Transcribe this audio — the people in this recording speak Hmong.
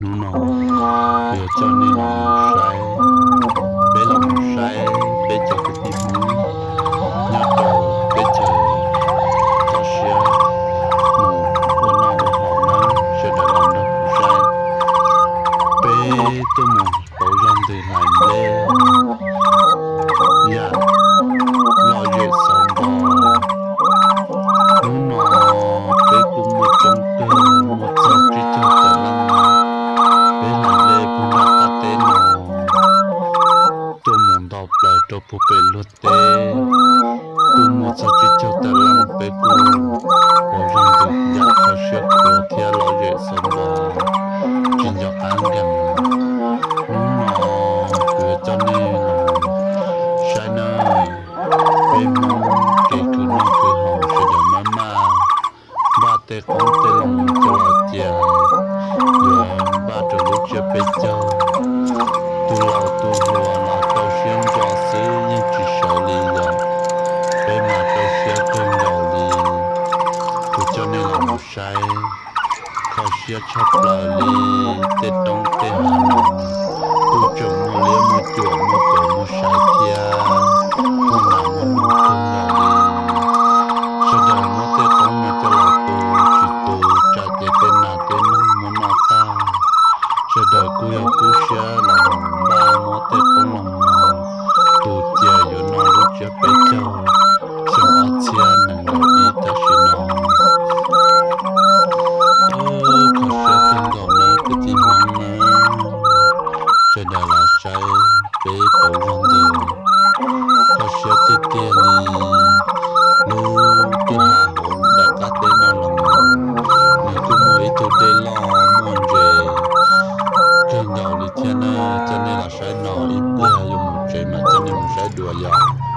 Hnub no kuv yuav coj nej los mus saib, peb los mus saib peb cov kwv tij Hmoob nyob rau teb chaws toj siab mus ua noj ua haus na, sawv daws los nrog kuv saib. Peb tuaj mus pauv zog ntws hlais nplej, yam lom zem xauv npo. Hnub no peb kuj muaj coob kawg, muaj txog tsib caug tawm leej, peb hlais nplej puag nram qab teb no tuaj mus nto plaws rau puag pem luag teb. Kuj muaj txog tsib caug tawm leej, peb kuj pauv zog ntws yam kho siab khuav thiab lom zem xauv npo, tsis nco qab nkees. Hnub no kuv yuav coj nej los saib nawb, peb Hmoob kev khwv noj khwv haus sawv daws maj maj npaj tej qoob tej loo coj los cia, yuav npaj rau lub tsiab peb caug. Tus laus tus hluas los rau siab ntso xwb yeej tsis sawv li yom, peb mas rau siab kawg nkaus li. Kuv coj nej los mus saib, kho siab tshaj plaws li. Tej roob tej hav no kuj tseem muaj liab muaj cuam muaj pawg muaj sai thiab, muaj nas muaj noog kawg nkaus li. Sawv daws muab tej qoob no coj los tu, tsis tu tsam ces tej nas tej noog muab noj tag. Sawv daws kuj yog kub siab los mus npaj muab tej qoob los mus tu cia yuav noj lub tsiab peb caug xyoo ob txhiab nees nkaum ib tam sim no. Kho siab kawg nkaus nawb kwv tij Hmoob nawb, sawv daws los saib peb pauv zog ntws, kho siab tiag tiag li. Lub kwj ha hauv daim qab teb no los nws kuj muaj ib tug dej loj muaj ntses kawg nkaus li thiab na. Coj nej los saib no, ib pliag yuav mus tsev mas coj nej mus saib dua yom.